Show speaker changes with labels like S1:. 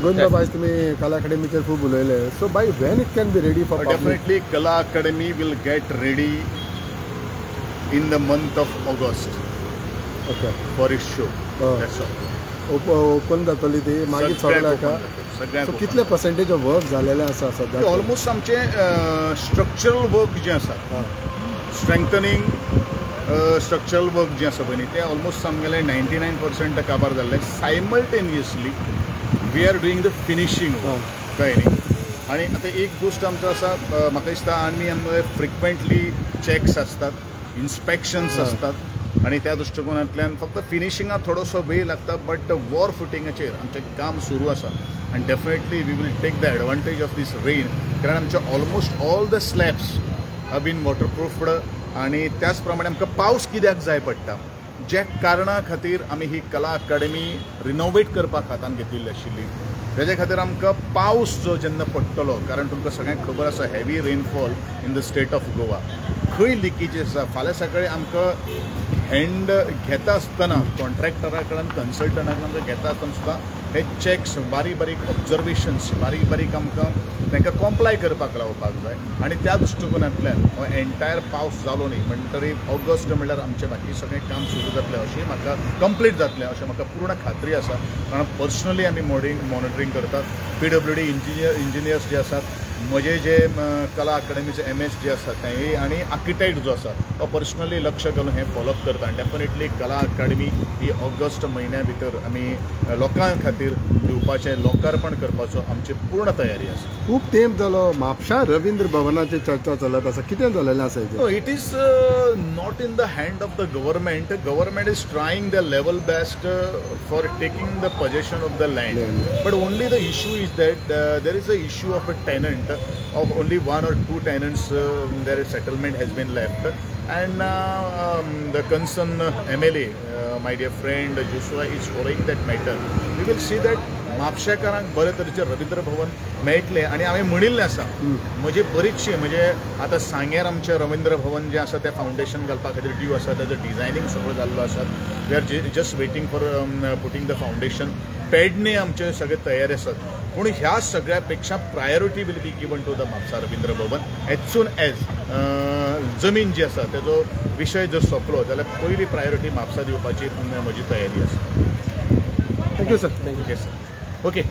S1: गोविंद बाब, आयज तुमी कला अकॅडमीचेर खूब उलयले. So by when it can be ready for?
S2: Definitely Kala Akademi will get ready in the month of August for its show. That's all.
S1: Open जातली ती मागीर सगळ्याक?
S2: सगळ्यांक.
S1: कितले पर्सेंटेज ऑफ वर्क जालेलें आसा सद्या?
S2: ऑलमोस्ट आमचें स्ट्रक्चरल वर्क जें आसा, स्ट्रेंथनिंग स्ट्रक्चरल वर्क जें आसा पळय न्ही, तें ऑलमोस्ट आमगेलें 99% काबार जाल्लें. Simultaneously we are doing the finishing, कळ्ळें न्ही? आनी आतां एक गोश्ट आमचो आसा, म्हाका दिसता आमी आमगे फ्रिक्वेंटली चॅक्स आसतात, इन्स्पेक्शन्स आसतात आनी त्या दृश्टिकोनांतल्यान फक्त फिनिशिंगाक थोडोसो वेळ लागता, बट वॉर फुटिंगाचेर आमचें काम सुरू आसा आनी definitely we will take the advantage of this rain, कारण आमचे almost all the slabs have been waterproofed. आनी त्याच प्रमाणे आमकां पावस कित्याक जाय पडटा, ज्या कारणा खातीर आमी ही कला अकादमी रिनोवेट करपाक हातान घेतिल्ली आशिल्ली, तेजे खातीर आमकां पावस जो जेन्ना पडटलो, कारण तुमकां सगळ्यांक खबर आसा heavy rainfall in the state of Goa, खंय लिकेज आसा, फाल्यां सकाळीं आमकां हँड घेता आसतना कॉन्ट्रॅक्टरा कडल्यान, कन्सल्टंटा कडल्यान आमकां घेता आसतना सुद्दां हे चॅक्स, बारीक बारीक ऑब्जर्वेशन्स, बारीक बारीक आमकां तांकां कॉम्प्लाय करपाक लावपाक जाय. आनी त्या दृश्टिकोनांतल्यान हो एंटायर पावस जालो न्ही म्हणटरी ऑगस्ट म्हणल्यार आमचें बाकी सगळें काम सुरू जातलें अशें म्हाका, कंप्लीट जातलें अशें म्हाका पूर्ण खात्री आसा, कारण पर्सनली आमी मॉनिटरींग करतात. PWD engineers जे आसात, म्हजे जे कला अकादमीचे MS जे आसात ते आनी आर्किटेक्ट जो आसा तो पर्सनली लक्ष घालून हें फॉलोअप करता. आनी डेफिनेटली कला अकादमी ही ऑगस्ट म्हयन्या भितर आमी लोकां खातीर दिवपाचें, लोकार्पण करपाचो आमची पूर्ण तयारी आसा.
S1: खूब तेंप जालो म्हापशा रवींद्र भवनाची चर्चा चलत आसा, कितें जालेलें आसा?
S2: It is not in the hand of the government. Government is trying the level best for taking the possession of the land, but only the issue is that there is a issue of a tenant, of only 1 or 2 tenants, their settlement has been left, and the concerned MLA, my dear friend Joshua, is following that matter. We will see that म्हापशेकारांक बरे तरेचें रवींद्र भवन मेळटलें. आनी हांवें म्हणिल्लें आसा, म्हजी बरीचशी म्हणजे आतां सांग्यार आमचें रवींद्र भवन जें आसा तें फावंडेशन घालपा खातीर ड्यू आसा, ताजो डिजायनींग सगळो जाल्लो आसा. We are just waiting for putting the foundation. Pedne आमचे सगळे तयारी आसात, पूण ह्या सगळ्या पेक्षा priority will be given to the Mapusa Ravindra Bhavan as soon as जमीन जी आसा तेजो विशय जर सोंपलो जाल्यार पयली प्रायोरिटी म्हापसा दिवपाची म्हजी तयारी आसा.
S1: Thank you sir.
S2: Thank you sir. Okay.